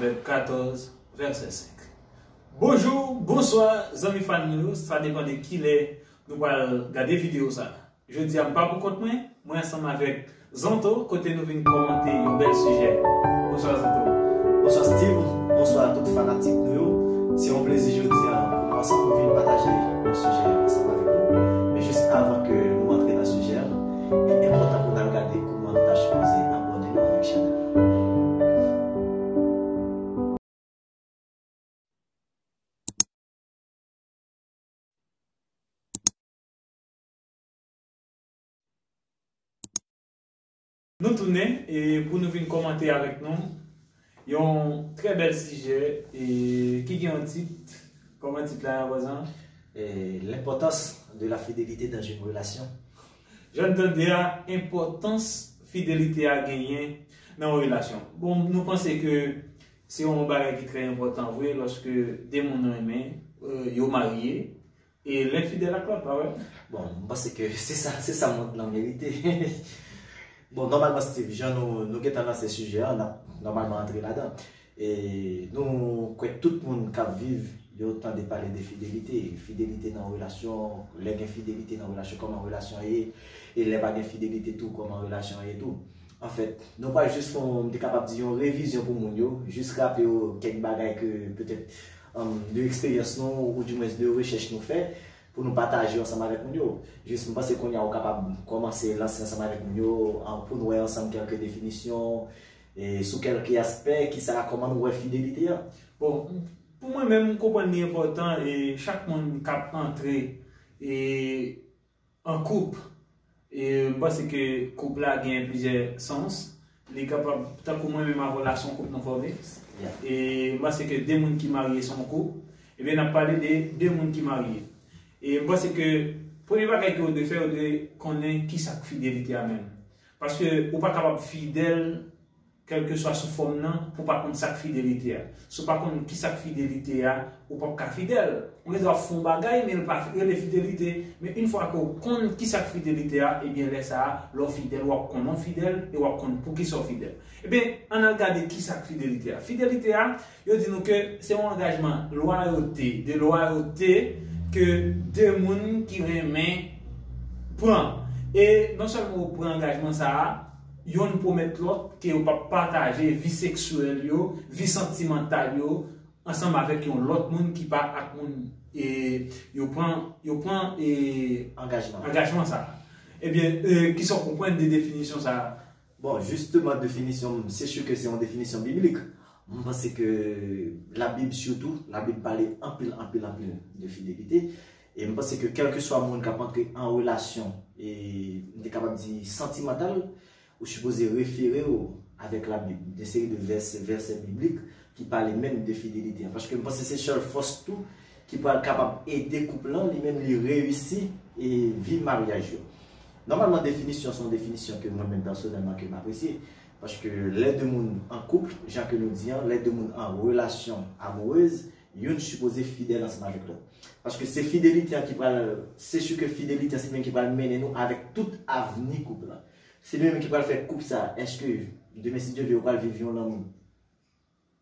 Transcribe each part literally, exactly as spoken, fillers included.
Pwovèb katòz, vèsè senk. Bonjou, bonswa, zanmi fan nou yo, sa depann de kilè nou pral gade videyo sa. Jodi a, m pa pou kont mwen, mwen ansanm avèk Zanto, kote nou vin kòmante yon bèl sijè. Bonswa, Zanto. Bonswa, Steve. Bonswa a tout fanatik nou yo. Se yon plezi jodi a pou nou ansanm vin pataje yon sijè ansanm avèk nou. Men jis avan ke nou antre nan sijè a, li enpòtan pou n al gade kòman nou ta sipoze abòne nou avèk chanèl la. Nou tounen e pou nou vin kòmante avèk nou yon trè bèl sijè e ki gen yon tit, kòman tit la, Zanto? Eh, l'importance de la fidélité dans une relation. Jan n tande a, enpòtans fidelite a genyen nan yon relasyon. Bon, nou panse ke se yon bagay ki trè enpòtan vre lòske de moun renmen, eh, yo marye, e len fidèl ak lòt, pa vre? Bon, m panse ke se sa, se sa mond lan merite. Bon, nòmalman, Steve, jan nou, nou gentan lanse sijè a, n ap nòmalman antre ladan. E nou kwè tout moun k ap viv, yo tande pale de fidelite. Fidelite nan relasyon, lè gen fidelite nan relasyon, kòman relasyon an ye? E lè pa gen fidelite tou, kòman relasyon an ye tou? Anfèt, nou pral jis fè, m te kapab di, yon revizyon pou moun yo, jis raple yo kèk bagay ke petèt, um, de eksperyans nou, oudimwens de rechèch nou fè, pou nou pataje yo ansanm avèk moun yo. Jis, m panse kounye a ou kapab kòmanse lanse ansanm avèk moun yo, an, pou nou wè ansanm kèlke definisyon, e sou kèlke aspè, kisa, kòman nou wè fidelite a. Bon, pou mwen menm, m konprann li enpòtan e chak moun k ap antre e an koup, e m panse ke koup la gen plizyè sans. Li kapab, tankou mwen menm avè w la, se yon koup nou fòme. Yeah. E m panse ke de moun ki marye se yon koup. Ebyen, n ap pale de de moun ki marye. E m panse ke premye bagay ke w dwe fè, w dwe konnen kisa k fidelite a menm. Paske ou pa kapab fidèl kèlkeswa sou fòm nan, pou w pa konn sa k fidelite a. Si w pa konn ki sa k fidelite a, ou p ap ka fidèl. Ou gen dwa ap fè yon bagay, men l pa rele fidelite. Men yon fwa ke w konn ki sa k fidelite a, ebyen, lè sa a, lè w fidèl, w ap konnen w fidèl e w ap konn poukisa w fidèl. Ebyen, ann al gade ki sa k fidelite a. Fidelite a, yo di nou ke se yon angajman lwayote, de lwayote ke de moun ki renmen pran. E non sèlman yo pran angajman sa a, yonn pwomèt lòt ke yo p ap pataje vi seksyèl yo, vi santimantal yo, ansanm avèk yon lòt moun ki pa ak moun, e yo pran, yo pran, e angajman, angajman sa a. Ebyen, e, kisa w konprann de definisyon sa a? Bon, jisteman, definisyon, se si ke se yon definisyon biblik. M panse ke Labib sitou, Labib pale anpil, anpil, anpil de fidelite. E m panse ke kèlkeswa moun k ap antre an relasyon, e m te kapab di santimantal, ou sipoze refere w avèk Labib, de seri de vèsè, vèsè biblik ki pale menm de fidelite a. Paske m panse se sèl fòs tou ki pral kapab ede koup lan, li menm li reyisi e vi maryaj yo. Nòmalman, definisyon se yon definisyon ke mwen menm pèsonèlman ke m apresye. Paske lè de moun an koup, jan ke nou di an, lè de moun an relasyon amourèz, youn sipoze fidèl ansanm avèk lòt. Paske se fidelite an ki pral, se si ke fidelite an se li menm ki pral mennen nou avèk tout avni koup lan. Se li menm ki pral fè koup sa, èske demen, si Dye vle, yo pral viv yon lanmou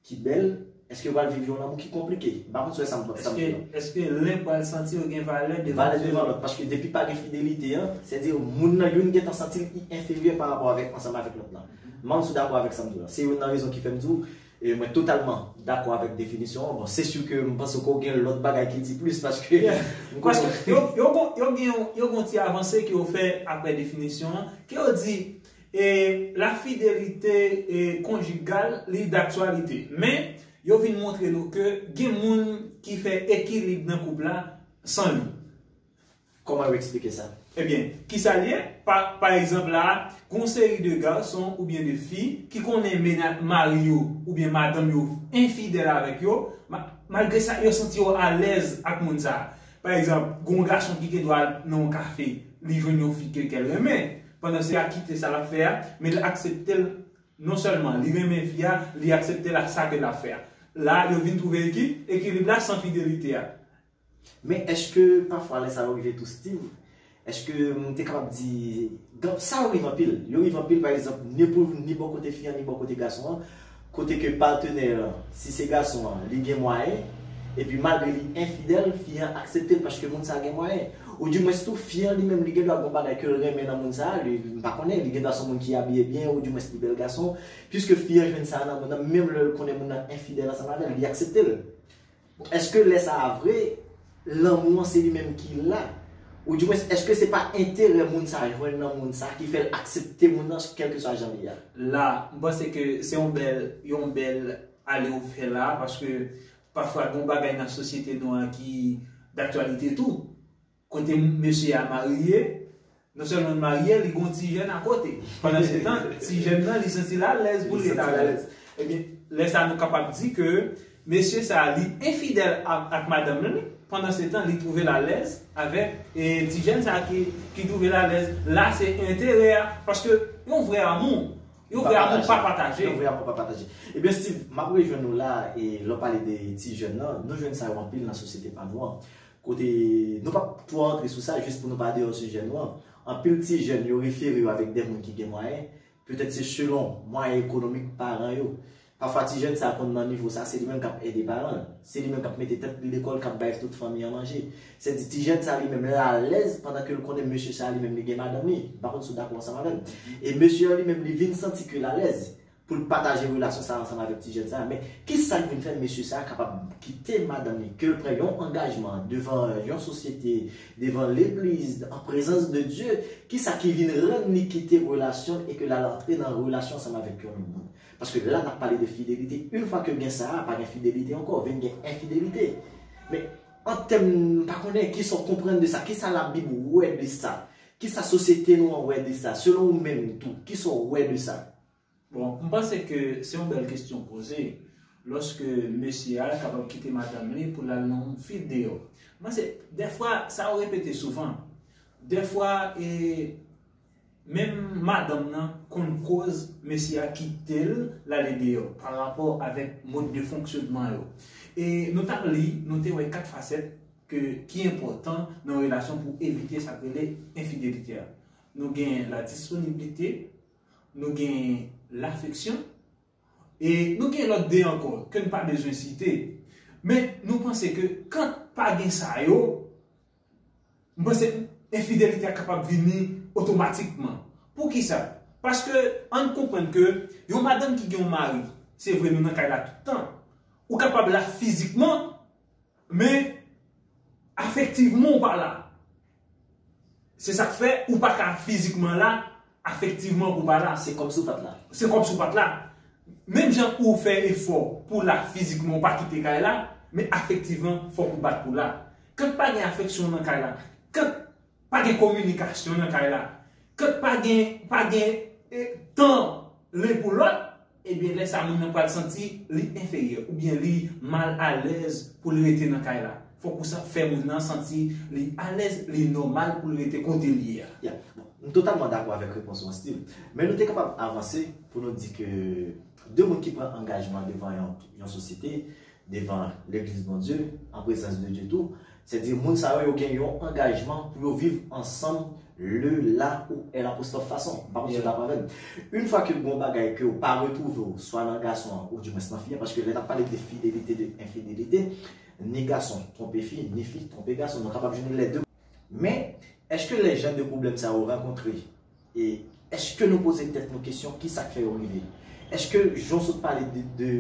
ki bèl, èske yo pral viv yon lanmou ki konplike? M pa konn si w wè sa m, sa m di an. Èske, èske len pral santi yo gen valè devan, valè devan lòt? Paske depi pa gen fidelite an, sètadi moun nan youn gentan santi l enferyè pa rapò avèk, ansanm avèk lòt lan. M pa konn si w dakò avèk sa m di w la. Se youn nan rezon ki fè m di w, e mwen totalman dakò avèk definisyon an. Bon, se si ke m panse ke w gen lòt bagay ki di plis, paske m konnen. Paske yo, yo gon, yo gen yon, yo gon ti avanse ke yo fè apre definisyon an, ke yo di, e la fidelite, e, konjigal, li daktyalite. Men, yo vin montre nou ke gen moun ki fè ekilib nan koup la san li. Kòman yo eksplike sa? Ebyen, kisa l ye? Pa, pa egzanp la, gon seri de gason oubyen de fi ki konnen mena-, mari yo oubyen madanm yo enfidèl avèk yo, ma-, malgre sa, yo santi yo alèz ak moun sa a. Pa egzanp, gon gason ki gen dwa al nan yon kafe, li jwenn yon fi ke, ke l renmen. Pandan se a kite sa l ap fè a, men l aksepte l, non sèlman li renmen fi a, li aksepte l ak sa ke l ap fè a. La, yo vin twouve eki-, ekilib la san fidelite a. Men èske pafwa lè sa yo rive tou, Steve, èske m te kapab di, sa yo rive anpil, yo rive anpil, pa egzanp, ni pou, ni bò kote fi an, ni bò kote gason an, Kote ke patnè an, si se gason an, li gen mwayen, epi malgre li enfidèl, fi an aksepte l paske moun sa gen mwayen. Oudimwens tou, fi an li menm li gen dwa gen yon bagay ke l renmen nan moun sa, li, m pa konnen, li gen dwa se yon moun ki abiye byen, oudimwens li bèl gason, piske fi an jwenn sa nan moun nan, menm lè l konnen moun nan enfidèl ansanm avè l, li aksepte l. Èske lè sa a vre, lanmou an se li menm ki la? Oudimwens, èske se pa enterè moun sa a jwenn nan moun sa a ki fè l aksepte moun nan, kèlkeswa jan li ye a? La, m panse ke se yon bèl, yon bèl ale ou fè la, paske pafwa gen yon bagay nan sosyete nou an ki daktyalite tou. Kote mesye a marye, non sèlman l marye, li gen yon ti jèn akote. Pandan se tan, ti jèn nan, li santi l alèz pou l ret avè l. Ebyen, lè sa a, nou kapab di ke mesye sa a, li enfidèl ak, ak madanm li, pandan se tan, li twouve l alèz avèk, e, ti jèn sa a ki, ki twouve l alèz. La, se enterè a, paske yon vrè amou, yon vrè amou pa pataje. Yon vrè amou pa pataje. Ebyen, Steve, m ap rejwenn ou la, e lè w pale de ti jèn nan, nou jwenn sa yo anpil nan sosyete pa nou an. Kote, nou p ap twò antre sou sa, jis pou nou pa deyò sijè nou an. Anpil ti jèn yo refere yo avèk de moun ki gen mwayen, petèt se selon mwayen ekonomik paran yo. Pafwa ti jèn sa konn nan nivo sa, se li menm k ap ede paran l. Se li menm k ap mete tèt li lekòl, k ap bay tout fanmi an manje. Sèdi ti jèn sa li menm l alèz pandan ke l konnen mesye sa li menm li gen madanm li. M pa konn si w dakò ansanm avè m. E mesye an li menm li vin santi ke l alèz pou l pataje relasyon sa ansanm avèk ti jèn sa. Men kisa k vin fè mesye sa kapab kite madanm li, ke l pran yon angajman devan yon sosyete, devan legliz, an prezans de Dye? Kisa ki vin rann li kite relasyon e ke l al antre nan relasyon ansanm avèk yon lòt moun? Paske la n ap pale de fidelite. Yon fwa ke gen sa a, pa gen fidelite ankò, vin gen enfidelite. Men an tèm, m pa konnen kisa w konprann de sa, kisa Labib wè de sa, kisa sosyete nou an wè de sa, selon ou menm tou, kisa w wè de sa? Bon, m panse ke se yon bèl kesyon poze lòske mesye a kapab kite madanm li pou l al nan yon fi deyò. M panse, dèfwa, sa yo repete souvan. Dèfwa, e, menm madanm nan konn koz mesye a kite l, l ale deyò, pa rapò avèk mòd de fonksyonman yo. E nou t ap li, nou te wè kat fasèt ke, ki enpòtan nan relasyon pou evite sa k rele enfidelite a. Nou gen la disponibilite, nou gen lafeksyon, e nou gen lòt de ankò ke n pa bezwen site. Men nou panse ke kan pa gen sa yo, m panse enfidelite a kapab vini otomatikman. Poukisa? Paske ann konprann ke yon madanm ki gen yon mari, se vre nou nan kay la tout tan, ou kapab la fizikman, men afektivman ou pa la. Se sa k fè ou pa ka fizikman la, afektivman ou pa la. Se kòmsi w pa t la. Se kòmsi w pa t la. Menm jan ou fè efò pou w la fizikman, ou pa kite kay la, men afektivman, fòk ou bat pou w la. Kan pa gen afeksyon nan kay la, kan pa gen kominikasyon nan kay la, kan pa gen, pa gen, e, tan len pou lòt, ebyen, lè sa moun nan pral santi li enferyè oubyen li mal alèz pou l rete nan kay la. Fòk ou sa, fè moun nan santi li alèz, li nòmal pou l rete kote l ye a. Ya, bon, m totalman dakò avèk repons ou an, Steve. Men nou te kapab avanse pou nou di ke de moun ki pran angajman devan yon, yon sosyete, devan legliz Bondye, an prezans de Dye tou, sèdi moun sa yo, yo gen yon angajman pou yo viv ansanm le, la ou è lapostwòf fason. M pa konn si w dakò avè m. Yon fwa ke gon bagay ke w pa retwouve w, swa nan gason an, oudimwens nan fi an, paske lè n ap pale de fidelite, de enfidelite, ni gason twonpe fi, ni fi twonpe gason. Nou kapab jwenn lè de. Men, èske lè jan de pwoblèm sa yo rankontre, e èske nou poze tèt nou kesyon, kisa k fè yo rive? Èske, jan w sot pale de, de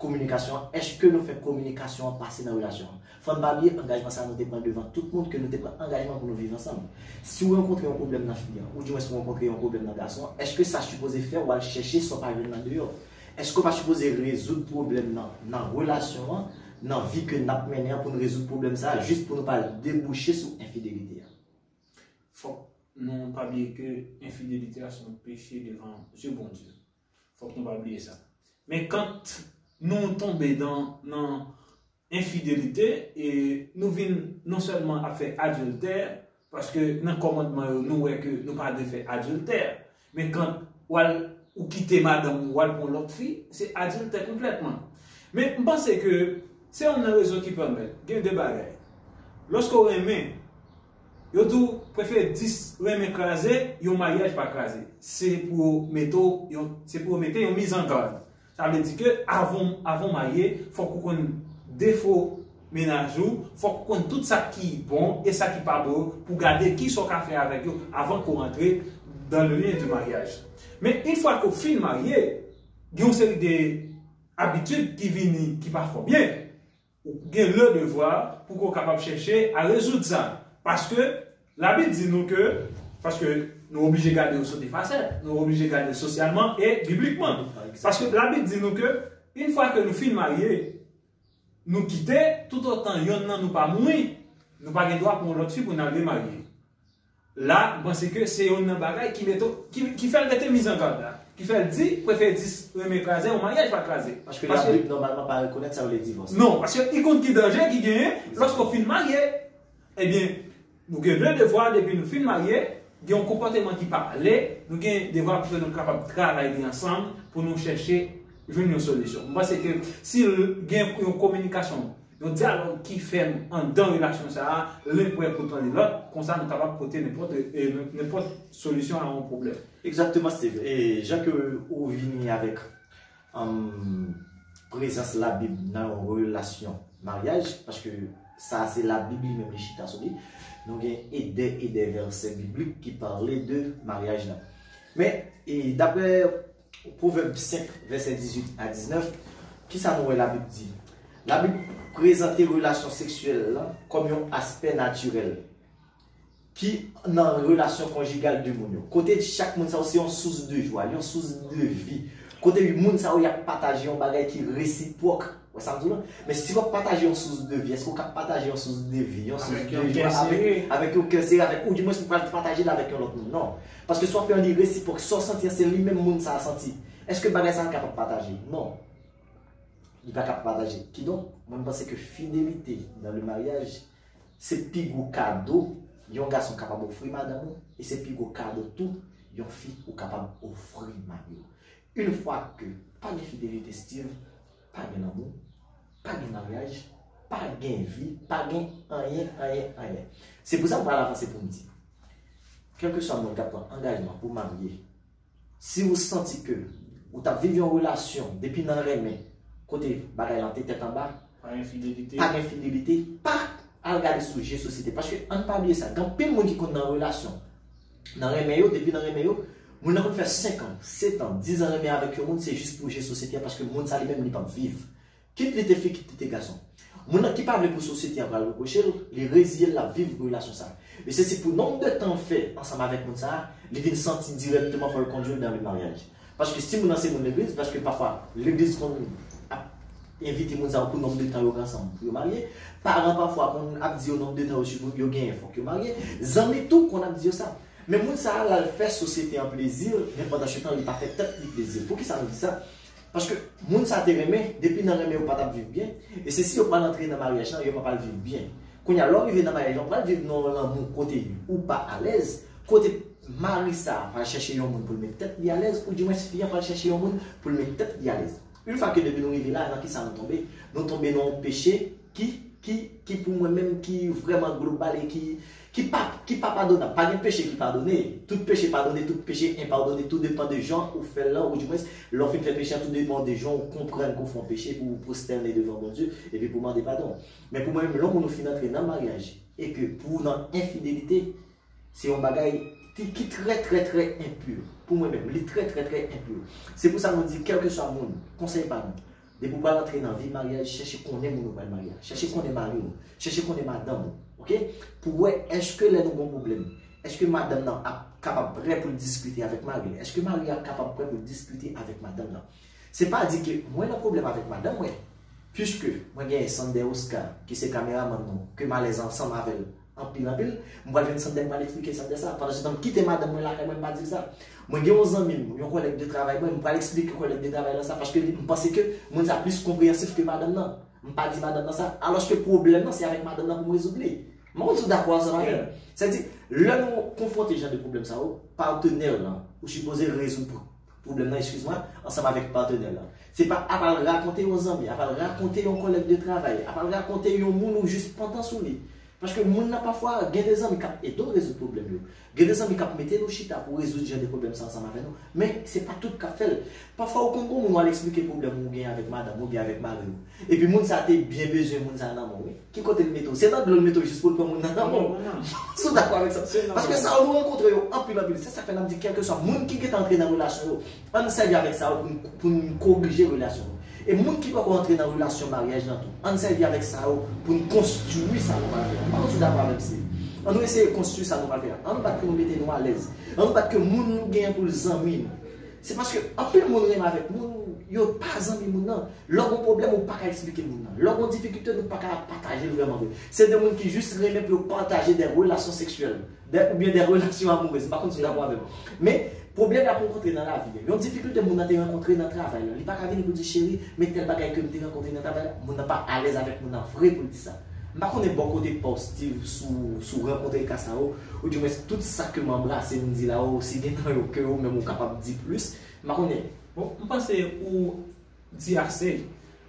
kominikasyon an, èske nou fè kominikasyon an pase nan relasyon an? Fò n pa bliye angajman sa a nou te pran devan tout moun, ke nou te pran angajman pou nou viv ansanm. Si w rankontre yon pwoblèm nan fi an, oudimwens w rankontre yon pwoblèm nan gason an, èske sa sipoze fè w al chèche sa w pa jwenn nan deyò? Èske w pa sipoze rezoud pwoblèm nan, nan relasyon an, nan vi ke n ap mennen an, pou n rezoud pwoblèm sa a, jis pou nou pa debouche sou enfidelite a? Fòk nou pa bliye ke enfidelite a se yon peche devan zye Bondye. Fòk nou pa bliye sa. Men kan nou tonbe dan, nan enfidelite, e nou vin non sèlman ap fè adiltè, paske nan kòmandman yo, nou wè ke nou pa dwe fè adiltè. Men kan w al, ou kite madanm ou, w al pran lòt fi, se adiltè konplètman. Men m panse ke se youn nan rezon ki pèmèt, gen de bagay. Lòske w renmen, yo di w prefere dis renmen kraze, yon maryaj pa kraze. Se pou yo mete w yon, se pou yo mete yon mizangad. Sa vle di ke avan, avan w marye, fòk ou konn defo mennaj ou, fòk ou konn tout sa ki bon e sa ki pa bon pou gade ki sa w ka fè avèk yo avan ke w rantre dans le lien du mariage. Men, yon fwa ke w fin marye, gen yon seri de abitid ki vini ki pa fò byen. Ou gen le devwa pou ke w kapab chèche a rezoud sa. Paske Labib di nou ke, paske nou oblije gade yo sou de fasèt, nou oblije gade sosyalman e biblikman. Paske Labib di nou ke, yon fwa ke nou fin marye, nou kite, toutotan yonn nan nou pa mouri, nou pa gen dwa pou yon lòt fi pou n al remarye. La, m panse ke se youn nan bagay ki mete, ki, ki fè l mete mizangad la. Ki fè l di, prefere dis renmen kraze, yon maryaj pa kraze. Paske Labib, nòmalman, pa rekonèt sa yo rele divòs. Non, paske li konn ki danje ki genyen lòske w fin marye. Ebyen, nou gen de devwa depi nou fin marye, gen yon konpòteman ki pa ale, nou gen devwa pou ke nou kapab travay li ansanm, pou nou chèche jwenn yon solisyon. M panse ke si l gen yon kominikasyon, yon dyalòg ki fèm anndan relasyon sa a, len prè pou tande lòt, konsa nou kapab pote nenpòt, e, nenpòt solisyon a yon pwoblèm. Egzakteman, Steve. E jan ke ou vini avèk, um, prezans Labib nan yon relasyon maryaj, paske sa se Labib li menm li chita sou li. Nou gen e dè e dè vèsè biblik ki pale de maryaj la. Men, e daprè Pwovèb senk, vèsè dizuit a diznèf, kisa nou wè Labib di? Labib prezante relasyon seksyèl la kòm yon aspè natirèl ki nan relasyon konjigal de moun yo. Kote chak moun sa yo se yon sous de jwa, yon sous de vi. Kote moun sa yo y ap pataje yon bagay ki resipwòk. Wè sa m di w la? Men si w ap pataje yon sous de vi, èske w ka pataje yon sous de vi, yon sous de jwa avèk, avèk yon kè sere, avèk, ou di mwens ou pral pataje l avèk yon lòt moun? Non. Paske si w ap fè yon li resipwòk, sa w santi an, se li menm moun sa a santi. Èske bagay sa a kapab pataje? Non. Li pa kapab pataje. Kidonk, mwen m panse ke fidelite dans le mariage, se pi gwo kado yon gason kapab ofri madanm ou, e se pi gwo kado tou yon fi ou kapab ofri mari w. Yon fwa ke pa gen fidelite, Steve, pa gen lanmou, pa gen maryaj, pa gen vi, pa gen anyen, anyen, anyen. Se pou sa m pral avanse pou m di, kèlkeswa moun k ap pran angajman pou marye, si ou santi ke ou t ap viv yon relasyon depi nan renmen, kote bagay lan te tèt anba, pa gen fidelite, pa gen fidelite, pa al gade sou je sosyete. Paske ann pa bliye sa, gen anpil moun ki konn nan relasyon, nan renmen yo, depi nan renmen yo, moun nan konn fè senk an, sèt an, diz an renmen avèk yon moun, se jis pou je sosyete a, paske moun sa li menm li p ap viv. Kit li te fi, kit li te gason. Moun nan ki pa vle pou sosyete a pral repwoche l, li reziye l, l ap viv relasyon sa a. E se si pou nonb de tan l fè ansanm avèk moun sa a, li vin santi dirèkteman fò l kondui l dans le mariage. Paske si moun nan se moun legliz, paske pafwa legliz konn ap envite moun sa yo pou nonb de tan yo gen ansanm pou yo marye, paran pafwa konn ap di yo nonb de tan yo, yo genyen fòk yo marye, zanmi tou konn ap di yo sa. Men moun sa a, l al fè sosyete an plezi, men pandan se tan, li pa fè tèt li plezi. Poukisa nou di sa? Paske moun sa te renmen, depi nan renmen yo pa t ap viv byen, e se si yo pral antre nan maryaj lan, yo pa pral viv byen. Kounye a, lè w rive nan maryaj lan, ou pral viv nan yon lanmou kote ou pa alèz, kote mari sa a pral chèche yon moun pou l met tèt li alèz, oudimwens fi a pral chèche yon moun pou l met tèt li alèz. Yon fwa ke depi nou rive la, nan kisa nou tonbe? Nou tonbe nan yon peche ki, ki, ki pou mwen menm, ki vrèman global e ki, ki pa, ki pa padonab. Pa gen peche ki padone. Tout peche padone, tout peche enpadone. Tou depan de jan ou fè l lan, oudimwens, lè w fin fè peche a, tou depan de jan ou konprann ke w fè yon peche pou w pwostène devan Bondye, epi pou w mande padon. Men pou mwen menm, lè yon moun ou fin antre nan maryaj, e ke pou w nan enfidelite, se yon bagay ki, ki trè, trè, trè enpi. Pou mwen menm, li trè, trè, trè enpi. Se pou sa nou di, kèlkeswa moun, konsèy pa nou, depi w pral antre nan vi maryaj, chèche konnen moun ou pral marye a. Chèche konnen mari w. Chèche konnen madanm ou. Oke? Pou wè, èske lè nou gen yon pwoblèm, èske madanm nan ap kapab prè pou l diskite avèk mari l? Èske mari a kapab prè pou l diskite avèk madanm nan? Se pa di ke mwen nan pwoblèm avèk madanm mwen, piske mwen genyen Sander Oscar, ki se kameramann nou, ke m alèz ansanm avè l anpil, anpil, m pral jwenn Sander, m pral eksplike Sander sa. Pandan se tan, m kite madanm mwen lakay mwen, m pa di l sa. Mwen gen yon zanmi m, yon kòlèg de travay mwen, m pral eksplike kòlèg de travay lan sa, paske li, m panse ke moun sa plis konpreyansif ke madanm nan. M pa di madanm nan sa, alòske pwoblèm nan, se avèk madanm nan pou m rezoud li. M pa konn si w dakò ansanm avè m. Sètadi, lè nou konfwonte jan de pwoblèm sa yo, patnè w lan, ou sipoze rezoud pwoblèm nan, eskiz mwen, ansanm avèk patnè w lan. Se pa ap al rakonte yon zanmi, ap al rakonte yon kòlèg de travay, ap al rakonte yon moun ou jis pantan sou li. Paske moun nan pafwa gen de zanmi k ap ede w rezoud pwoblèm yo. Gen de zanmi k ap mete nou chita pou rezoud jan de pwoblèm sa ansanm avè nou. Men se pa tout k ap fè l. Pafwa ou konn gon moun w al eksplike pwoblèm ou gen avèk madanm ou oubyen avèk mari w. Epi moun sa te byen bezwen moun sa nan men w, wi. Ki kote l mete w? Se nan dlo l mete w jis pou l pran moun nan nan men w. Si w dakò avèk sa. Paske sa yo nou rankontre yo anpil anpil. Se sa k fè n ap di kèlkeswa moun ki gentan antre nan relasyon yo, ann sèvi avèk sa yo pou n, pou n korije relasyon yo. E moun ki poko antre nan relasyon maryaj lan tou, ann sèvi avèk sa yo pou n konstwi sa nou pral fè a. M pa konn si w dakò avè m, Steve. Ann nou eseye konstwi sa nou pral fè a. Ann bat pou nou mete nou alèz. Ann bat ke moun nou genyen pou l zanmi nou. Se paske anpil moun renmen avèk moun, yo pa zanmi moun nan. Lè w gon pwoblèm, ou pa ka eksplike moun nan. Lè w gon difikilte, nou pa ka pataje l vrèman vre. Se de moun ki jis renmen pou yo pataje de relasyon seksyèl, de, oubyen de relasyon amourèz. M pa konn si w dakò avè m. Men, pwoblèm y ap rankontre nan lavi a. Yon difikilte moun nan te rankontre nan travay la. Li pa ka vini pou di, cheri, men tèl bagay ke m te rankontre nan travay la. Moun nan pa alèz avèk moun nan vre pou l di sa. M pa konnen bò kote pa w, Steve, si w, si w rankontre ka sa yo, oudimwens tout sa ke m anbrase m di la yo, si gen nan yo ke ou menm ou kapab di plis, m pa konnen. Bon, m panse ou di ase,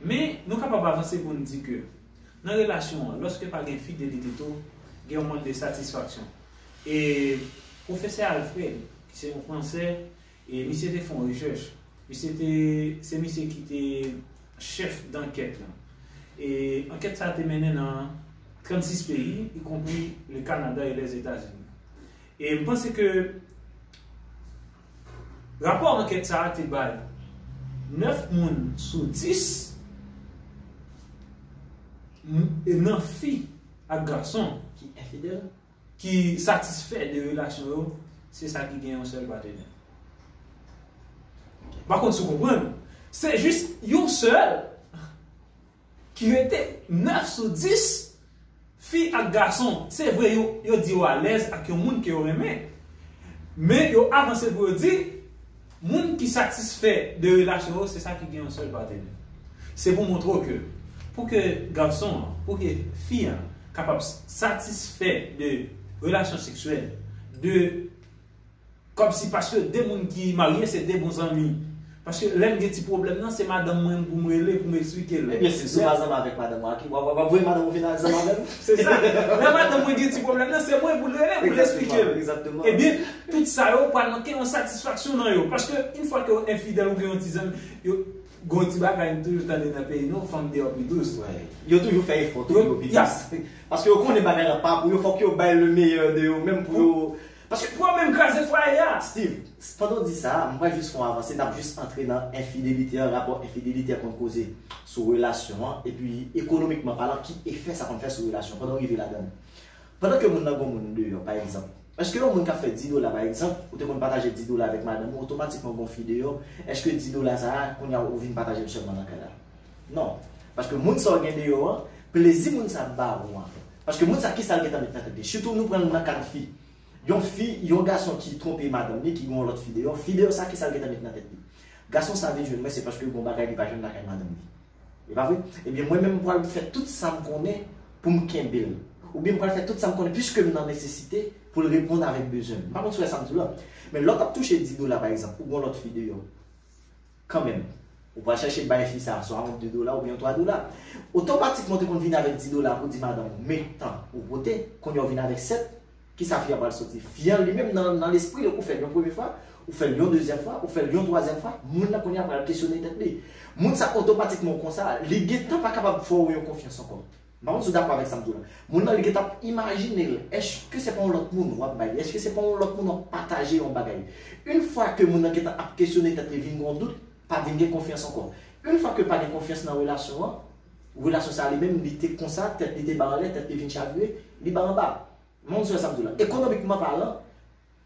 men nou kapab avanse pou n di ke nan relasyon an, lòske pa gen fidelite tou, gen yon mank de satisfaksyon. E pwofesè Alfred, ki se yon Fransè, e misye te fè yon rechèch. Misye te, se misye ki te chèf dankèt lan. E ankèt sa a te mennen nan trannsis peyi, ikonpri le Canada et les États-Unis. E m panse ke rapò ankèt sa a te bay nèf moun sou dis m- e nan fi ak gason ki enfidèl, ki satisfè de relasyon yo, se sa ki gen yon sèl patenè. M pa konn si w konprann. Se jis yon sèl ki rete. Nèf sou dis fi ak gason, se vre, yo, yo di yo alèz ak yon moun ke yo renmen. Men yo avanse pou yo di, moun ki satisfè de relasyon yo, se sa ki gen yon sèl patenè. Se pou montre w ke, pou ke gason an, pou ke fi an kapab satisfè de relasyon seksyèl, de kòmsi, paske de moun ki marye se de bon zanmi. Paske lè m gen ti pwoblèm nan, se madanm mwen pou m rele, pou m eksplike l. Ebyen, si, si w pa zanmi avèk madanm ou, a ki, w ap, w ap voye madanm ou vin zanmi avè m? Se sa. Lè madanm mwen gen ti pwoblèm nan, se mwen pou l rele, pou l eksplike l. Egzakteman. Ebyen, tout sa yo pral manke yon satisfaksyon nan yo. Paske, yon fwa ke yo enfidèl ou gen yon ti zanmi, yo, gon ti bagay, m toujou tande nan peyi nou, fanm deyò pi dous. Yo toujou fè efò, toujou pi dous. Paske yo konnen bagay la pa pou yo, fòk yo bay le meilleur de yo menm pou yo. Paske pou yo menm kraze fwaye a. Steve, pandan w di sa, m pral jis fè yon avanse, n ap jis antre nan enfidelite an, rapò enfidelite an konn koze sou relasyon an, epi ekonomikman palan, ki efè sa konn fè sou relasyon pandan w rive ladan l. Pandan ke moun nan gon moun deyò, pa egzanp, èske yon moun k ap fè dis dola, pa egzanp, ou te konn pataje dis dola avèk madanm ou, otomatikman gon fi deyò, èske dis dola sa a, kounye a ou vin pataje l sèlman nan kay la? Non. Paske moun sa w gen deyò an, plezi moun sa ap ba ou an. Paske moun sa, kisa l gentan met nan tèt li? Sitou nou pran l nan kad fi. Yon fi, yon gason ki twonpe madanm li, ki gen yon lòt fi deyò, fi deyò sa, kisa l gentan met nan tèt li? Gason sa vin jwenn mwen, se paske l gon bagay li pa jwenn lakay madanm li. E pa vre? Ebyen, mwen menm, m pral fè tout sa m konnen pou m kenbe l. Oubyen m pral fè tout sa m konnen, piske m nan nesesite pou l reponn avèk bezwen m. M pa konn si w wè sa m di w la. Men lè w t ap touche dis dola, pa egzanp, ou gon lòt fi deyò, kanmenm, ou pral chèche bay fi sa a swa yon de dola oubyen yon twa dola. Otomatikman, ou te konn vin avèk dis dola pou di madanm ou, men tan ou pote, kounye a w vin avèk sèt, kisa fi a pral soti? Fi an li menm nan, nan lespri l, ou fè l yon premye fwa, ou fè l yon dezyèm fwa, ou fè l yon twazyèm fwa, moun nan kounye a pral kesyone tèt li. Moun sa otomatikman konsa, li gentan pa kapab fè w yon konfyans ankò. M pa konn si w dakò avèk sa m di w la. Moun nan li gentan ap imajine l, èske se pa yon lòt moun w ap bay li? Èske se pa yon lòt moun w ap pataje yon bagay? Yon fwa ke moun nan gentan ap kesyone tèt li, vin gen yon dout, pa vin gen konfyans ankò. Yon fwa ke pa gen konfyans nan relasyon an, relasyon sa a li menm, li te konsa, tèt li te ba anlè, tèt li vin chavire, li ba anba. M pa konn si w wè sa m di w la. Ekonomikman palan,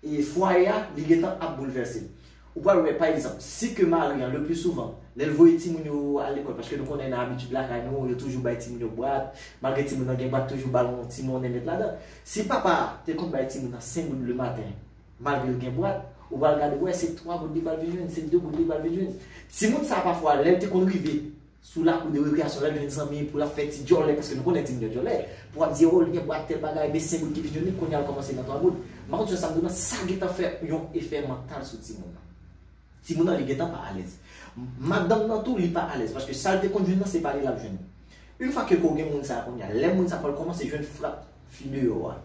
e fwaye a, li gentan ap boulvèse. Ou pral wè, pa egzanp, si ke mari an, le pli souvan, lè l voye timoun yo al lekòl, paske nou konnen nan abitid lakay nou, yo toujou bay timoun yo bwat, malgre timoun nan gen bwat, toujou ba l yon ti monnen met ladan. Si papa a te konn bay timoun nan senk goud le maten, malgre l gen bwat, ou pral gade, wè, se twa goud li pral vin jwenn, se de goud li pral vin jwenn. Timoun sa, pafwa, lè l te konn rive sou lakou de rekreyasyon, lè l jwenn zanmi pou l ap fè ti djòlè, paske nou konnen timoun yo djòlè, pou w ap di, o, li gen bwat tèl bagay, men senk goud ki vin jwenn li, kounye a l kòmanse nan twa goud. M pa konn si w wè sa m di w la, sa gentan fè yon efè mantal sou timoun nan. Timoun nan, li gentan pa alèz. Madanm nan tou, li pa alèz, paske sa l te konn jwenn nan, se pa li l ap jwenn. Yon fwa ke ko gen moun sa a kounye a, lè moun sa a pral kòmanse jwenn frap, fi deyò a,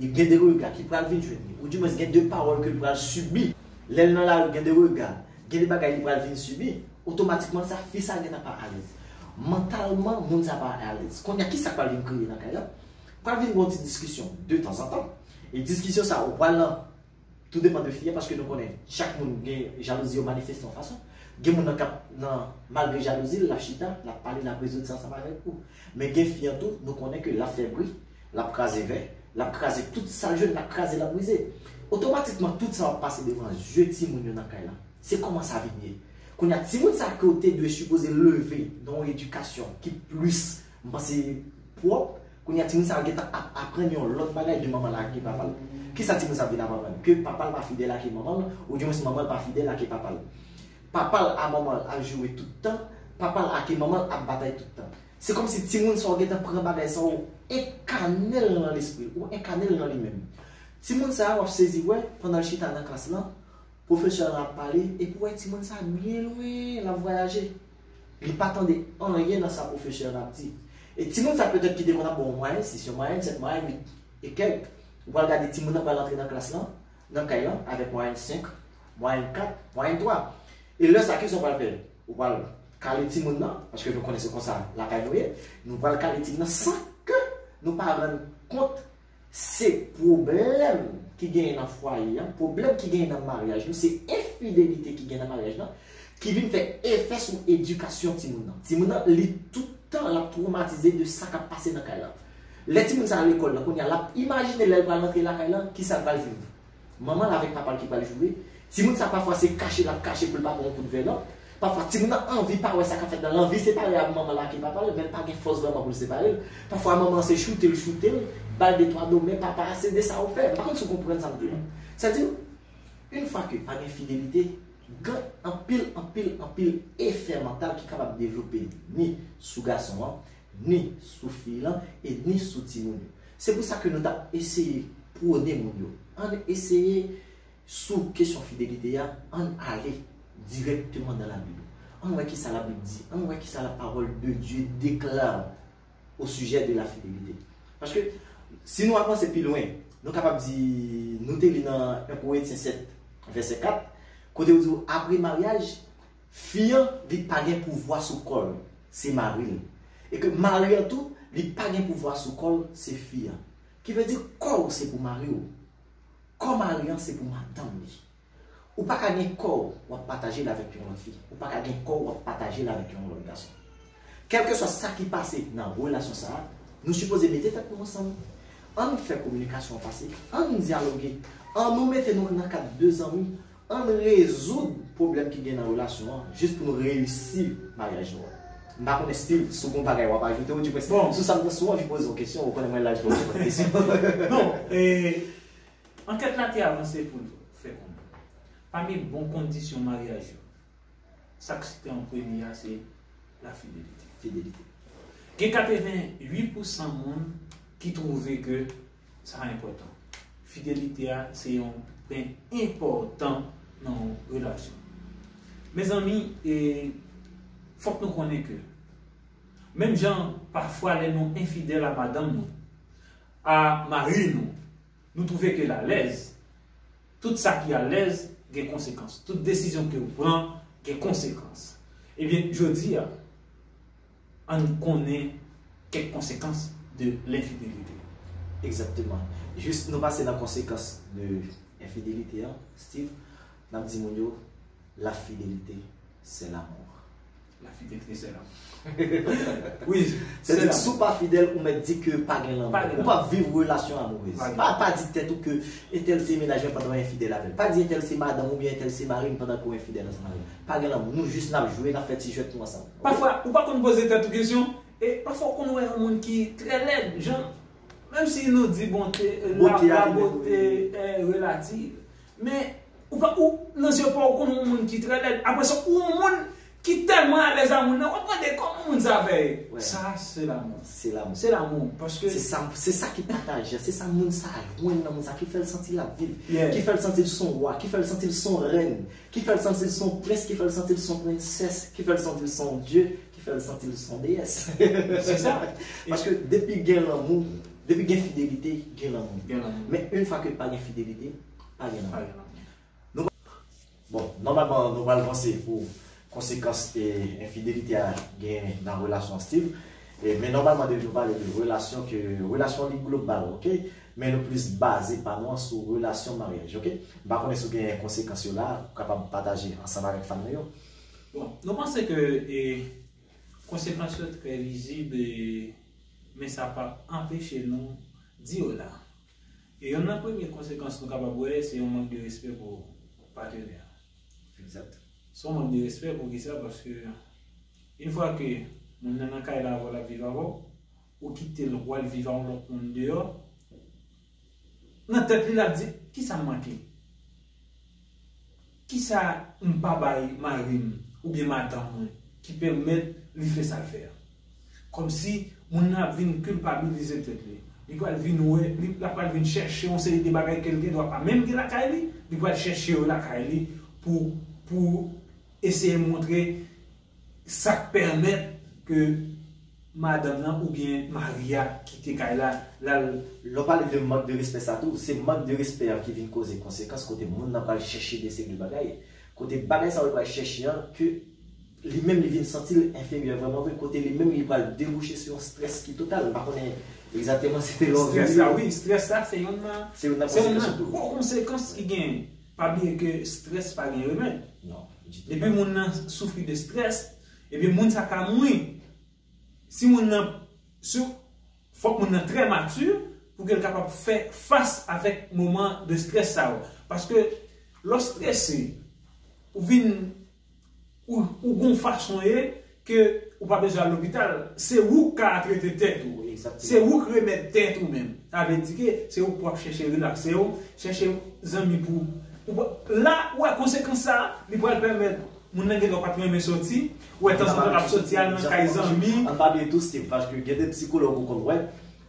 gen de rega ki pral vin jwenn li, oudimwens gen de pawòl ke l pral sibi. Lè l nan lari, gen de rega, gen de bagay li pral vin sibi, otomatikman sa, fi sa gentan pa alèz. Mantalman, moun sa pa alèz. Kounye a, kisa k pral vin kreye nan kay la? Pral vin gen yon ti diskisyon de tanzantan. E diskisyon sa, ou pral nan Tou depann de fi a, paske nou konnen chak moun gen jalouzi yo manifeste yon fason. Gen moun nan k ap nan, malgre jalouzi l, l ap chita, l ap pale, l ap rezoud sa ansanm avèk ou. Men gen fi an tou, nou konnen ke l ap fè bri, l ap kraze vè, l ap kraze tout sa l jwenn, l ap kraze, l ap brize. Otomatikman, tout sa w ap pase devan zye timoun yo nan kay la. Se kòman sa vin ye. Kounye a, timoun sa ke w te dwe sipoze leve nan yon edikasyon ki plis, m panse, pwòp, kounye a timoun sa yo gentan ap aprann yon lòt bagay de manman l ak papa l. Kisa timoun sa yo vin ap aprann? Ke papa l pa fidèl ak manman l, oudimwens manman l pa fidèl ak papa l. Papa l a manman l ap joure tout tan, papa l ak manman l ap batay tout tan. Se kòmsi timoun sa yo gentan pran bagay sa yo enkane l nan lespri l, ou enkane l nan li menm. Timoun sa a, w ap sezi wè, pandan l chita nan klas lan, pwofesè an ap pale, epi w wè timoun sa a byen lwen, l ap vwayaje. Li pa tande anyen nan sa pwofesè an ap di. E timoun sa petèt ki te konn ap ba w mwayèn sis, yon mwayèn sèt, mwayèn uit e kèk. Ou pral gade timoun nan pral antre nan klas lan, nan kay lan, avèk mwayèn senk, mwayèn kat, mwayèn twa. E lè sa, kisa w pral fè? Ou pral kale timoun nan, paske nou konnen se konsa lakay nou ye. Nou pral kale timoun nan san ke nou pa rann kont se pwoblèm ki genyen nan fwaye a, pwoblèm ki genyen nan maryaj nou, se enfidelite ki gen nan maryaj lan, ki vin fè efè sou edikasyon timoun nan. Timoun nan, li tout tan, l ap twomatize de sa k ap pase nan kay lan. Lè timoun sa al lekòl lan, kounye a, l ap imajine lè l pral rantre lakay lan, kisa l pral viv. Manman l avèk papa l ki pral joure. Timoun sa pafwa se kache l ap kache pou l pa pran yon kout vè non. Pafwa timoun nan anvi pa wè sa k ap fèt la, l anvi separe ak manman l ak papa l, men l pa gen fòs vrèman pou l separe l. Pafwa manman an se choute l choute l, ba l de twa do, men papa a se de sa ou fè. M pa konn si w konprann sa m di la. Sa di, yon fwa ke pa gen fidelite, gen anpil, anpil, anpil efè mantal ki kapab devlope ni sou gason an, ni sou fi lan, e ni sou timoun yo. Se pou sa ke nou t ap eseye pwone moun yo. Ann eseye sou kesyon fidelite a, ann ale dirèkteman nan Labib. Ann wè kisa Labib di, ann wè kisa la parole de Dieu déclare au sujet de la fidélité. Paske, si nou avanse pi lwen, nou kapab di, nou te li nan en Korentyen sèt, vèsè kat, kote yo di w, apre maryaj, fi an, li pa gen pouvwa sou kò l, se mari l. E ke mari an tou, li pa gen pouvwa sou kò l, se fi an. Ki vle di, kò w se pou mari w. Kò mari an se pou madanm li. Ou pa ka gen kò w, w ap pataje l avèk yon lòt fi. Ou pa ka gen kò w, w ap pataje l avèk yon lòt gason. Kèlkeswa sa ki pase nan relasyon sa a, nou sipoze mete tèt nou ansanm. Ann fè kominikasyon an pase, ann dyaloge, ann nou mete nou nan kad de zanmi, ann rezoud pwoblèm ki gen nan relasyon an, jis pou nou reyisi maryaj nou an. M pa konnen, Steve, si w gen yon bagay w ap ajoute, ou di mwen, bon, sou sa m, si w anvi poze yon kesyon, ou konnen mwen la, j pou reponn kesyon. Non, e, ankèt la te avanse pou l fè konnen, pami bon kondisyon maryaj yo, sa k site an premye a, se lafidelite. Fidelite. Gen katreventuit pousan moun ki twouve ke sa enpòtan. Fidelite a se yon pwen enpòtan nan yon relasyon. Mezanmi, e, fòk nou konnen ke menm jan pafwa lè nou enfidèl a madanm nou, a mari nou, nou twouve ke l alèz, tout sa ki alèz gen konsekans. Tout desizyon ke w pran gen konsekans. Ebyen, jodi a, ann konnen kèk konsekans de lenfidelite. Egzakteman. Jis nou pase nan konsekans de enfidelite an, Steve, n ap di moun yo, la fidélité, c'est l'amour. La fidélité, c'est l'amour. Wi, se di, si w pa fidèl, ou mèt di ke pa gen lanmou. Ou p ap viv relasyon amourèz. Pa, pa di tèt ou ke entèl se mennaj mwen pandan w enfidèl avè l. Pa di entèl se madanm ou byen entèl se mari m pandan ke w enfidèl ansanm avè l. Pa gen lanmou. Nou jis n ap jwe, n ap fè ti jwèt nou ansanm. Pafwa, ou pa konn poze tèt ou kesyon, e pafwa ou konn wè yon moun ki trè lèd, jan, menm si nou di bonte, la, la beauté est relative, men ou pa, ou, nan zye pa w, ou konn yon moun ki trè lèd. Apre sa, ou yon moun ki tèlman alèz a moun nan, w ap mande kòman moun sa fè ye. Sa, se lanmou. Se lanmou. Se lanmou, paske se sa, se sa ki pataje, se sa moun sa jwenn nan moun sa, ki fè l santi l ap viv, ki fè l santi l se yon wa, ki fè l santi l se yon rèn, ki fè l santi l se yon prens, ki fè l santi l se yon prensès, ki fè l santi l se yon dye, ki fè l santi l se yon deyès. Se sa. Paske depi gen lanmou, Depi gen fidelite, gen lanmou. Gen lanmou. Men yon fwa ke pa gen fidelite, pa gen lanmou. Pa gen lanmou. Bon, nòmalman, nou pral vanse pou konsekans e enfidelite a gen nan relasyon Steve. E, men nòmalman, depi nou pale de relasyon, ke relasyon li global, oke? Men nou plis baze pa nou an sou relasyon maryaj, oke? M pa konnen si w gen konsekans yo la, ou kapab pataje ansanm avèk fan nou yo. Bon, nou panse ke e, konsekans yo trè vizib, e, men sa pa anpeche nou di yo la. E yonn nan premye konsekans nou kapab wè, se yon mank de respè pou patenè a. Egzat. Se yon mank de respè pou kisa? Paske yon fwa ke moun nan nan kay la avè w, l ap viv avè w, ou kite l, ou al viv a yon lòt moun deyò, nan tèt li, l ap di, kisa m manke? Kisa m pa bay mari m oubyen madanm mwen ki pèmèt li fè sa l fè a? Kòmsi moun nan ap vin kilpabilize tèt li. Li pral vin wè, li, l ap pral vin chèche yon seri de bagay ke l gen dwa pa menm gen lakay li, li pral chèche yo lakay li pou, pou eseye montre sa k pèmèt ke madanm nan oubyen mari a kite kay la, l al. Lè w pale de mank de respè sa tou, se mank de respè an ki vin koze konsekans kote moun nan pral chèche de seri de bagay. Kote bagay sa yo pral chèche an, ke li menm li vin santi l enferyè vrèman vre, kote li menm li pral debouche sou yon strès ki total. M pa konnen egzakteman si te lè w vini. Strès la, wi, strès la, se youn nan, se youn nan gwo konsekans ki genyen. Pa bliye ke strès pa gen remèd. Non, ditou. Depi moun nan soufri de strès, ebyen moun sa ka mouri. Si moun nan, si, fòk moun nan trè mati pou ke l kapab fè fas avèk moman de strès sa yo. Paske lè w strese, ou vin, ou, ou gon fason ye ke ou pa bezwen al lopital. Se ou k ka trete tèt ou. Egzakteman. Se ou k remèd tèt ou menm. Sa vle di ke se ou k ap chèche relakse w, chèche zanmi pou, pou la, ou wè konsekans sa, li pral pèmèt moun nan gen dwa pa t renmen soti, ou wè tanzantan l ap soti al nan kay zanmi. Ann pa bliye tou, Steve, paske gen de sikològ ou konn wè,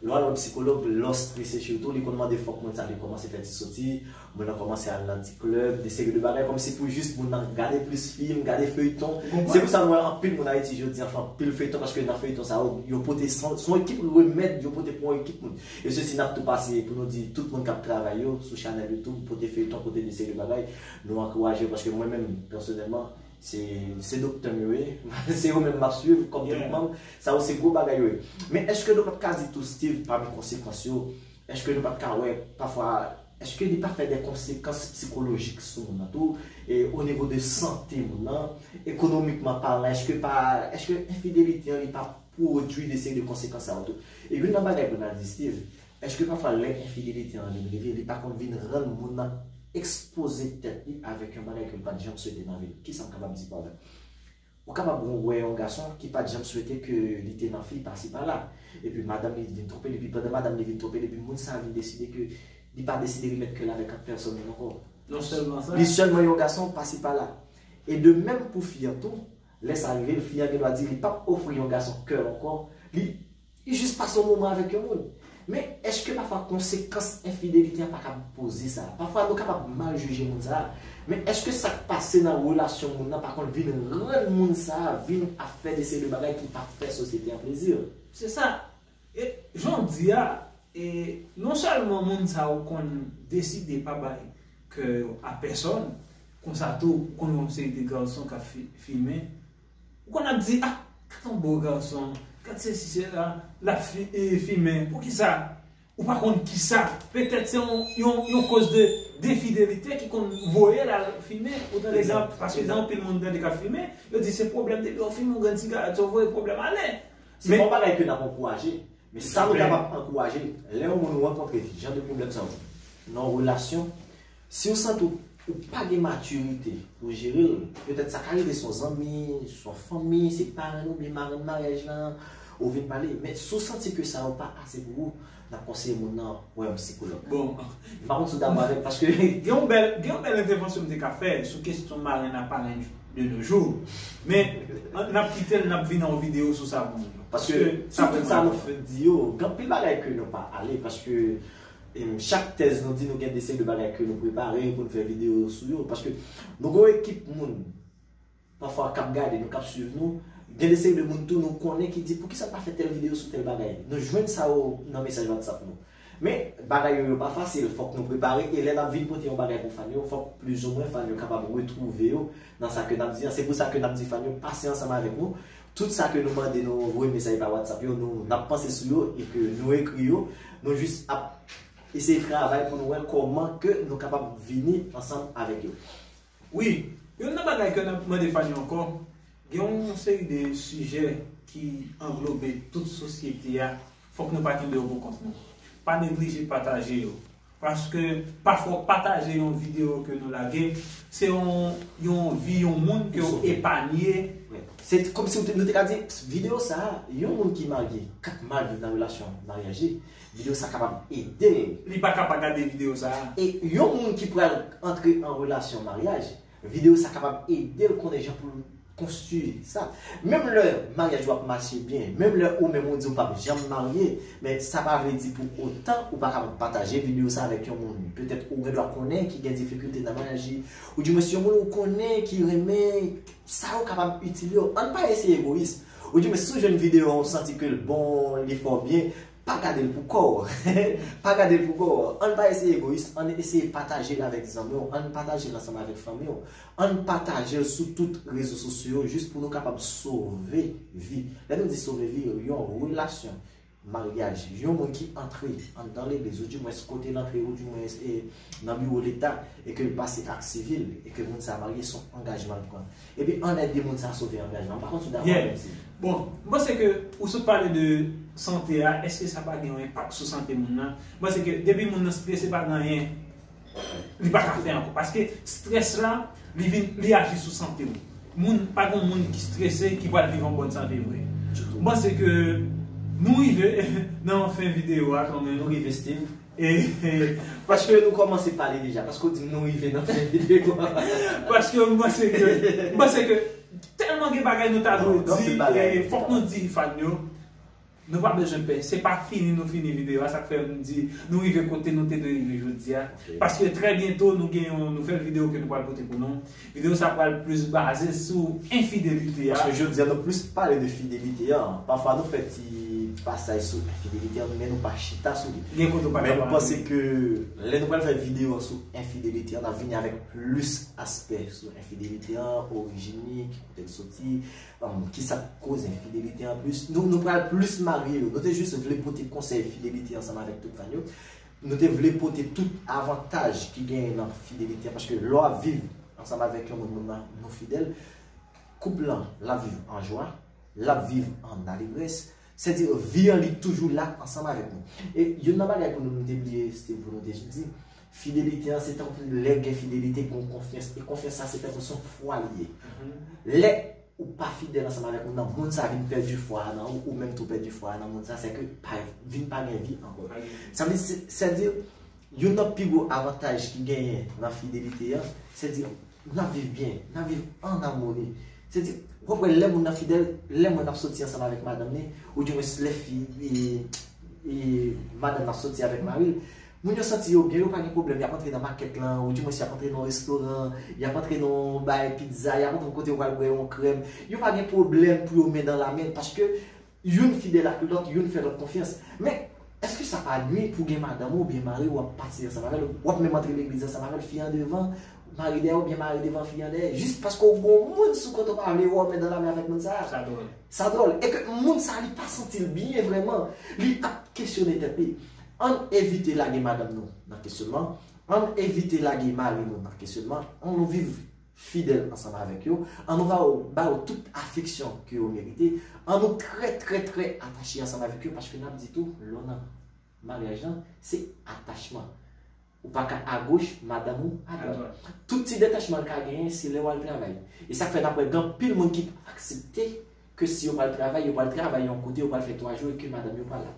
lè w al wè sikològ, lè w strese sitou, li konn mande fòk moun sa li kòmanse fè ti soti, moun nan kòmanse al nan ti klèb, de seri de bagay, kòmsi pou jis moun nan gade plis fim, gade feyton. Se pou sa nou wè anpil moun Ayiti jodi an fè anpil feyton, paske nan feyton sa yo, yo pote, se yon ekip remèd, yo pote pou yon ekip moun. E sesi n ap tou pase pou nou di tout moun k ap travay yo sou chanèl YouTube, pote feyton, pote de seri de bagay, nou ankouraje yo, paske mwen menm, pèsonèlman, se, se doktè m yo ye, se yo menm m ap swiv kòm trètman, sa yo se gwo bagay yo ye. Men èske nou pa t ka di tou, Steve, pami konsekans yo, èske nou pa t ka wè pafwa, èske li pa fè de konsekans sikolojik sou moun nan tou, e o nivo de sante moun nan, ekonomikman palan, èske pa, èske enfidelite an li pa pwodui de seri de konsekans sa yo tou? E youn nan bagay pou n al di, Steve, èske pafwa lè enfidelite an vin rive, li pa konn vin rann moun nan ekspoze tèt li avèk yon bagay ke l pa t janm swete nan vi l? Kisa m kapab di pa w la? Ou kapab wè yon gason ki pa t janm swete ke li te nan fi pasi pala. Epi madanm li vin twonpe l, epi pandan madanm li vin twonpe l, epi moun sa a vin deside ke li pa deside remèt kè l avèk pèsonn moun ankò. Non sèlman sa. Li sèlman yon gason pasi pala. E de menm pou fi an tou, lè sa rive l, fi an gen dwa di li p ap ofri yon gason kè l ankò. Li Li jis pase yon moman avèk yon moun. Men èske pafwa konsekans enfidelite a pa ka poze sa? Pafwa nou kapab mal jije moun sa a. Men èske sa k pase nan relasyon moun nan pa konn vin rann moun sa a vin ap fè de seri de bagay ki p ap fè sosyete an plezi? Se sa. E jan w di a, e non sèlman moun sa yo konn deside pa bay kè yo a pèsòn, konsa tou, ou konn wè yon seri de gason k ap fi-, fimen, ou konn ap di, ah, gad yon bo gason, gad sesi, sela, l ap fi-, e, fimen. Poukisa? Ou pa konn kisa. Petèt se yon, yon, yon koz de, de fidelite ki konn voye l al fimen. Ou tande, egzakteman, paske gen anpil moun tande k ap fimen, yo di se pwoblèm depi w fimen yon grenn sigarèt, sa voye pwoblèm ale. Se pa yon bagay ke n ap ankouraje, men sa nou kapab ankouraje, lè yon moun rankontre jan de pwoblèm sa yo nan yon relasyon, si w santi w, ou pa gen matirite pou jere l, petèt sa ka rive se yon zanmi, se yon fanmi, se parenn ou oubyen marenn maryaj lan, ou vin pale. Men si w santi ke sa yo pa ase pou ou, n ap konseye moun nan wè yon sikològ. Bon. M pa konn si w dakò avè m, paske gen yon bèl, gen yon bèl entèvansyon m te ka fè sou kesyon marenn ak parenn de nos jours. Men, n ap kite l, n ap vin nan yon videyo sou sa pou nou. Paske, paske sou tout sa nou fèk di yo, gen anpil bagay ke nou pa ale, paske Em, chak tèz nou di nou gen de seri de bagay ke nou prepare pou n fè videyo sou yo. Paske nou gen yon ekip moun, pafwa k ap gade nou, k ap swiv nou, Gen de seri de moun tou nou konnen ki di, poukisa n pa fè tèl videyo sou tèl bagay? Nou jwenn sa yo nan mesaj WhatsApp nou. Men, bagay yo, yo pa fasil, fòk nou prepare, e lè n ap vin pote yon bagay pou fan yo, fòk plizoumwen fan yo kapab retwouve yo nan sa ke n ap di an. Se pou sa ke n ap di fan yo, pase ansanm avèk nou. Tout sa ke nou mande nou voye mesaj pa WhatsApp yo, nou, n ap panse sou yo e ke nou ekri yo. Nou jis ap eseye travay pou nou wè kòman ke nou kapab vini ansanm avèk yo. Wi, youn nan bagay ke n ap mande fan yo ankò, gen yon seri de sijè ki anglobe tout sosyete a, fòk nou pa kenbe yo pou kont nou. Pa neglije pataje yo. Paske pafwa w pataje yon videyo ke nou lage, se yon, yon vi yon moun ke w epanye. Se kòmsi nou te ka di, videyo sa a, yon moun ki marye, k ap mal viv nan relasyon maryaj li, videyo sa kapab ede l. Li pa ka pa gade videyo sa a. E yon moun ki pral antre an relasyon maryaj, videyo sa kapab ede l konnen jan pou l konstwi sa. Menm lè maryaj ou ap mache byen, menm lè ou menm ou di ou p ap janm marye, men sa pa vle di pou otan ou pa kapab pataje videyo sa avèk yon moun petèt ou gen dwa konnen ki gen difikilte nan maryaj li, oudimwen si yon moun ou konnen ki renmen sa ou kapab itil yo. Ann pa eseye egoyis. Oudimwen si w jwenn videyo a ou santi ke l bon, li fè w byen, pa gade l pou kò w. Pa gade l pou kò w. Ann pa eseye egoyis, ann eseye pataje l avèk zanmi w, ann pataje l ansanm avèk fanmi w. Ann pataje l sou tout rezo sosyo yo jis pou nou kapab sove vi. Lè nou di sove vi, yon relasyon, maryaj, yon moun ki antre anndan legliz, oudimwens kote l antre, oudimwens e, nan biwo leta, e ke l pase ak sivil, e ke moun sa a marye, se yon angajman l pran. Epi ann ede moun sa a sove angajman. M pa konn si w dakò avè m, si. Bon, m panse ke ou sot pale de sante a, èske sa pa gen yon enpak sou sante moun nan? M panse ke depi moun nan strese pa gen anyen li pa ka fè ankò. Paske strès la, li vin, li aji sou sante w. Moun, pa gen moun ki strese ki pral viv an bòn sante vre. M panse ke nou rive nan fen videyo a kanmenm. Nou rive, Steve. E, e, Paske nou kòmanse pale deja, paske w di m nou rive nan fen videyo a. Paske m panse ke, m panse ke tèlman gen bagay nou ta dwe di, e fòk nou di fan yo, nou pa bezwen pè. Se pa fini nou fini videyo a, sa k fè m di nou rive kote nou te dwe rive jodi a. Paske trè byento nou gen yon nouvèl videyo ke nou pral pote pou nou. Videyo sa pral plis baze sou enfidelite a. Paske jodi a nou plis pale de fidelite an. Pafwa nou fè ti pasaj sou enfidelite an, men nou pa chita sou li. Gen kote ou pa Men nou kapab. Panse ke lè nou pral fè videyo an sou enfidelite an, n ap vini avèk plis aspè sou enfidelite an, orijin li, ki kote l soti, um, kisa k koz enfidelite an plis. Nou, nou pral plis marye yo. Nou te jis vle pote konsèy fidelite ansanm avèk tout fan yo. Nou te vle pote tout avantaj ki genyen nan fidelite an, paske lè w ap viv ansanm avèk yon moun, moun nan non fidèl, koup lan, l ap viv an jwa, l ap viv an alegrès. Sèdi vi an li toujou la ansanm avèk nou. E youn nan bagay pou nou, nou te bliye, Steve, pou nou te di, fidelite an, se tankou lè gen fidelite, gen konfyans. E konfyans sa, se tankou se yon fwa li ye. Lè ou pa fidèl ansanm avèk moun nan, moun sa vin pèdi fwa nan ou, ou menm tou pèdi fwa nan moun sa, se ke pa, vin pa gen vi ankò. Sa vle di, se, sèdi, youn nan pi gwo avantaj ki genyen nan fidelite an, sèdi, n ap viv byen, n ap viv an amoni. Sèdi, w ap wè lè moun nan fidèl, lè moun ap soti ansanm avèk madanm li, oudimwens lè fi, e, e, madanm nan soti avèk mari l, moun yo santi yo byen, yo pa gen pwoblèm, y ap antre nan makèt lan, oudimwens y ap antre nan yon restoran, y ap antre nan yon bay pizza, y ap antre kote yo pral bwè yon krèm. Yo pa gen pwoblèm pou yo men nan lamen, paske youn fidèl ak lòt, youn fè lòt konfyans. Men, èske sa pa nwi pou gen madanm ou oubyen mari w ap pati ansanm avè l, w ap menm antre legliz ansanm avè l, fi an devan, mari dèyè, oubyen mari devan, fi an dèyè, jis paske w gen yon moun sou kote w pa vle wè w men nan lamen avèk moun sa a? Sa dwòl. Sa dwòl. E ke moun sa a, li pa santi l byen vrèman. Li ap kesyone tèt li. Ann evite lage madanm nou nan kesyonman. Ann evite lage mari nou nan kesyonman. Ann nou viv fidèl ansanm avèk yo. Ann nou ba yo, ba yo tout afeksyon ke yo merite. Ann nou trè, trè, trè atache ansanm avèk yo, paske n ap di tou, lè w nan maryaj lan, se atachman. Ou pa ka agoch, madanm ou adwat. Tout ti detachman l ka genyen, se lè w al travay. E sa k fè n ap wè gen anpil moun ki pa aksepte ke si yo pral travay, yo pral travay yon kote, yo pral fè twa jou e ke madanm yo pa la.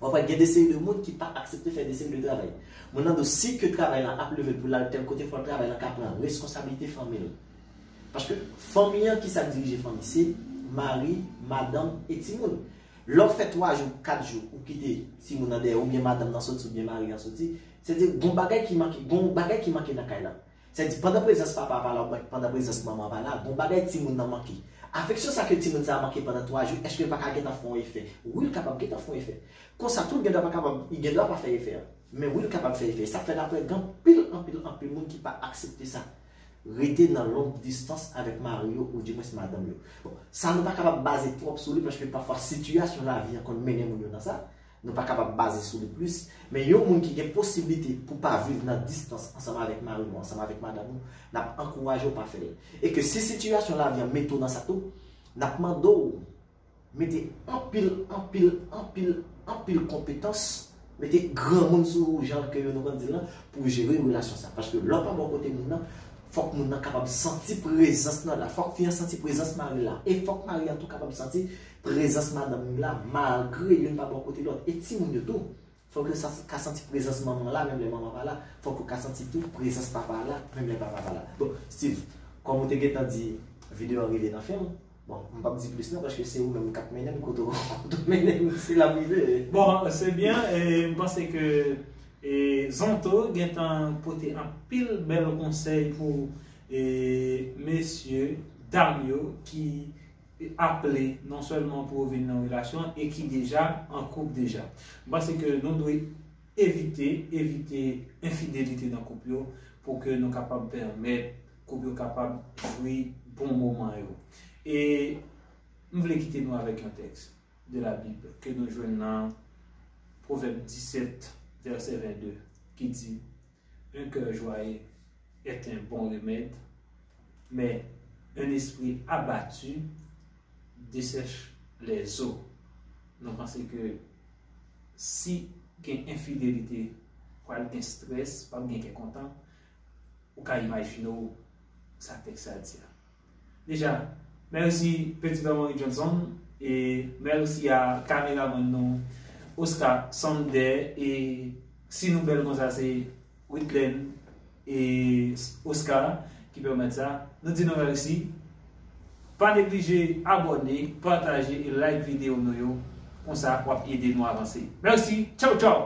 W ap wè gen de seri de moun ki pa aksepte fè de seri de travay. Moun nan di w si ke travay lan ap leve l pou l al tèl kote, fò travay lan ka pran reskonsablite fanmi l. Paske fanmi an, ki sa k dirije fanmi? Se mari, madanm e timoun. Lè w fè twa jou, kat jou, ou kite timoun nan dèyè, oubyen madanm nan soti, oubyen mari an soti, sèdi gon bagay ki manke, gon bagay ki manke nan kay la. Sètadi, pandan prezans papa pa la, oubyen pandan prezans manman pa la, gon bagay timoun nan manke. Afeksyon sa ke timoun sa a manke pandan twa jou, èske l pa ka gentan fè yon efè? Wi, l kapab gentan fè yon efè. Konsa tou, l gen dwa pa kapab, li gen dwa pa fè efè. Men wi, l kapab fè efè. Sa k fè n ap wè gen anpil, anpil, anpil moun ki pa aksepte sa. Rete nan long distans avèk mari yo, oudimwens madanm yo. Bon, sa nou pa kapab baze twòp sou li, paske pafwa sitiyasyon lavi an konn mennen moun yo nan sa. Nou pa kapab baze sou li plis, men yon moun ki gen posiblite pou pa viv nan distans ansanm avèk mari nou, ansanm avèk madanm nou, n ap ankouraje w pa fè l. E ke si sitiyasyon lavi an mete w nan sa tou, n ap mande w mete anpil, anpil, anpil, anpil konpetans, mete granmoun sou ou, jan ke yo nou konn di l lan, pou jere relasyon sa. Paske lè w pa bò kote moun nan, fòk moun nan kapab santi prezans nan la. Fòk fi an santi prezans mari la. E fòk mari an tou kapab santi prezans madanm li la, malgre youn pa bò kote lòt. E timoun yo tou, fòk yo sa-, ka santi prezans manman la, menm lè manman pa la. Fòk yo ka santi tou prezans papa la, menm lè papa pa la. Bon, Steve, kòm ou te gentan di, videyo an rive nan fen l. Bon, m p ap di plis non, paske se ou menm k ap mennen m kote w, kote w mennen m, se la m rive. Bon, se byen, e m panse ke e Zonto gentan pote anpil bèl konsèy pou e mesye, dam yo ki aple non sèlman pou yo vin nan relasyon e ki deja an koup deja. M panse ke nou dwe evite, evite enfidelite nan koup yo pou ke nou kapab pèmèt koup yo kapab jwi bon moman yo. E m vle kite nou avèk yon tèks de la Bible ke nou jwenn nan Pwovèb disèt, vèsè vennde, ki di, un cœur joyeux est un bon remède, mais un esprit abattu dessèche les os. Nou panse ke si gen enfidelite, pral gen strès, p ap gen kè kontan, ou ka imajine w sa tèks sa di a. Deja, mèsi Petit Frè Henry Johnson, e mèsi a kameramann nou, Oscar Sander, e si nou bèl konsa, se Witlen e Oscar ki pèmèt sa. Nou di nou mèsi. Pa neglije abòne, pataje e like videyo nou yo. Konsa, w ap ede nou avanse. Mèsi. Tchaw, tchaw!